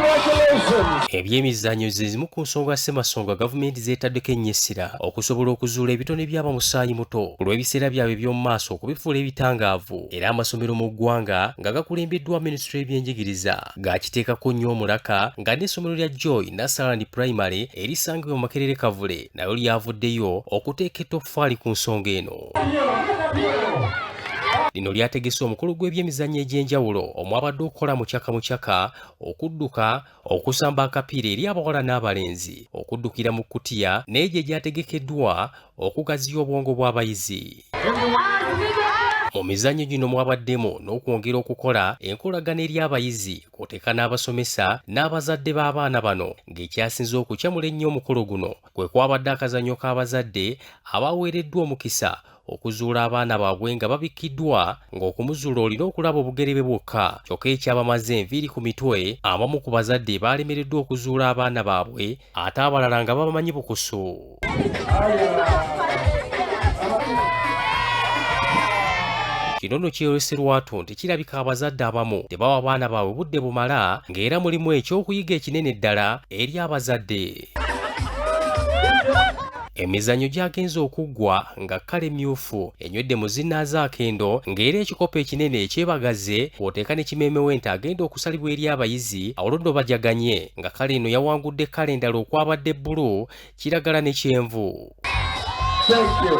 Congratulations. Ebyemizannyo ze zimu ku nsonga ssemasonga gavumenti zeetaddeko ennyo essira okusobola okuzuula ebitone by'abamusaayi muto ku lw'ebiseera byabwe eby'omu maaso okubifuula ebitangaavu. Era amasomero mu ggwanga nga gakulembeddwa minisitule y'ebyenjigiriza gakiteekako nnyo omulaka, nga n'essomero lya Joy Nursery Primary erisangibwa mu Makerere Kavule nalyo lyavuddeyo okuteeka ettoffaali ku nsonga eno. Lino lyategese omukolo gw'ebyemizannyo egy'enjawulo omwabadde okukola mucaka mucaka, okudduka, okusamba akapiira eri abawala n'abalenzi, okuddukira mu kkutiya n'egyo egyategekeddwa okugaziya obwongo bw'abayizi. Mu mizannyo gino mwabaddemu n'okwongera okukola enkolagana eri abayizi kw'oteeka n'abasomesa n'abazadde b'abaana bano, ng'ekyasinze okukyamula ennyo omukolo guno kwe kwabadde akazannyo k'abazadde abaweereddwa omukisa okuzuula abaana baabwe nga babikkiddwa, ng'okumuzuula olina okulaba obugere bwe bwokka. Kyokka ekyabamaze enviiri ku mitwe, abamu ku bazadde baalemereddwa okuzuula abaana baabwe ate abalala nga babamanyi bukusu. Kino nno kyeyolese lwatu nti kirabika abazadde abamu tebawa baana baabwe budde bumala, ng'era mulimu ekyokuyiga ekinene ddala eri abazadde. Emizannyo gyagenze okuggwa nga kkala emmyufu enywedde mu zinnaazo akendo, ng'era ekikopo ekinene ekyebagaze kw'oteeka ne kimeemewente agenda okusalibwa eri abayizi olwo nno bajaganye, nga kkala eno yawangudde kkala endala okwabadde bbulu, kiragala ne kyenvu. Thank you.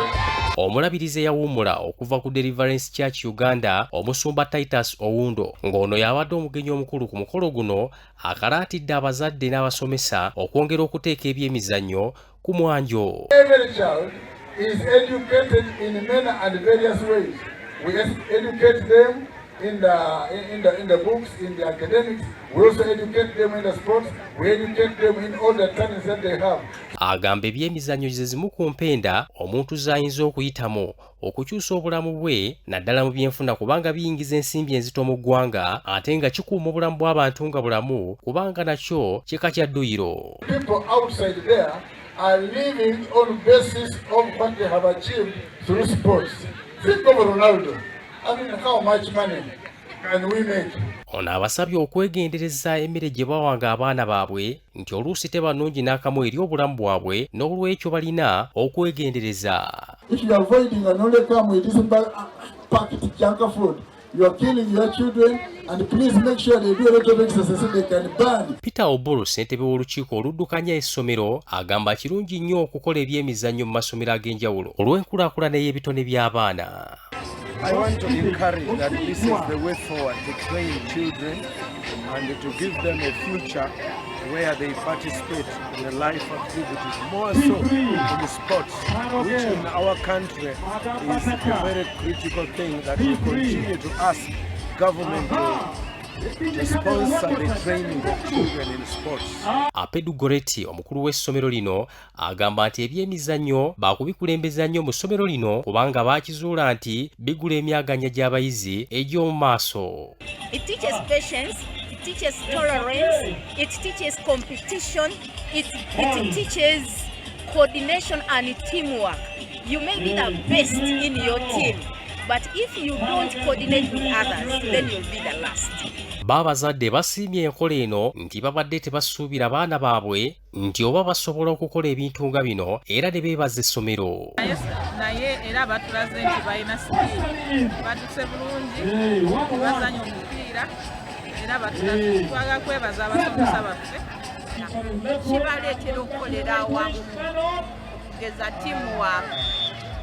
Omulabirizi eyawummula okuva ku Deliverance Church Uganda, Omusumba Titus Owundo, ng'ono y'abadde omugenyi omukulu ku mukolo guno, akalaatidde abazadde n'abasomesa okwongera okuteeka ebyemizannyo ku mwanjo. Every child is educated in many and various ways. We educate them in the books, in the academics. We also educate them in the sports. We educate them in all the talents that they have. Agamba ebyemizannyo ze zimu ku mpenda omuntu z'ayinza okuyitamu okukyusa obulamu bwe, naddala mu byenfuna, kubanga biyingiza ensimbi enzito mu ggwanga ate nga kikuuma obulamu bw'abantu nga bulamu, kubanga nakyo kika kya dduyiro. People outside there are living on basis of what they have achieved through sports. Think of Ronaldo. I mean, how much money can we make? Ono abasabye okwegendereza emmere gye bawanga abaana baabwe nti oluusi teba nnungi n'akamu eri obulamu bwabwe, n'olwekyo balina okwegendereza. If you are avoiding and only come with this packed junk food, you are killing your children. And please make sure they do a lot of exercise so they can burn. Peter Oburu, ssentebe w'olukiiko oluddukanya essomero, agamba kirungi nnyo okukola ebyemizannyo mu masomero ag'enjawulo olw'enkulaakulana ey'ebitone by'abaana. I want to encourage that this is the way forward to train children and to give them a future where they participate in the life activities, more so in the sports, which in our country is a very critical thing that we continue to ask government to sponsor the training of children in sports. Apedu Goreti, omukulu w'essomero lino, agamba nti ebyemizannyo baakubikulembeza nnyo mu ssomero lino kubanga baakizuula nti bigula emyaganya gy'abayizi egy'omu maaso. It teaches patience, it teaches tolerance, it teaches competition, it teaches coordination and teamwork. You may be the best in your team, but if you don't coordinate with others, then you'll be the last. Baabazadde basiimye enkola eno nti babadde tebasuubira baana baabwe nti oba basobola okukola ebintu nga bino, era ne beebaza essomero. Naye era batulaze nti balina skill, batuse bulungi, bazanya omupiira, era batulaze. Twagala kwebaza abasomesa baffe. Kibaleetera okukolera awamu, okugeza teamwork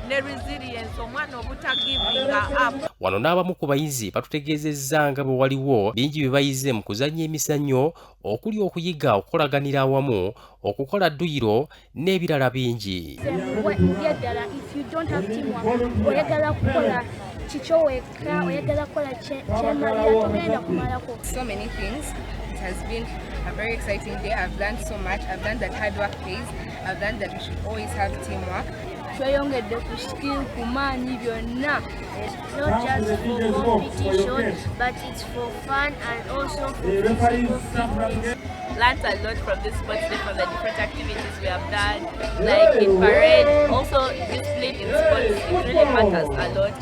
ne resilience, omwana obutagivinga up. Wano n'abamu ku bayizi batutegeezezza nga bwe waliwo bingi bye bayize mu kuzannya emizannyo, okuli okuyiga okukolaganira awamu, okukola dduyiro n'ebirala bingi. Byaddala, if you don't have teamwork, oyagala kukola kikyo wekka, oyagala kukola kyemalira, togenda kumalako. So many things. It has been a very exciting day. I've learned so much. I've learned that hard work pays. I've learned that we should always have teamwork. Tweyongedde ku skill, ku maanyi, byonna. Not just for competition, but it's for fun and also for physical fitness. Learned a lot from this sports day, from the different activities we have done, like in parade, also discipline in sports, it really matters a lot.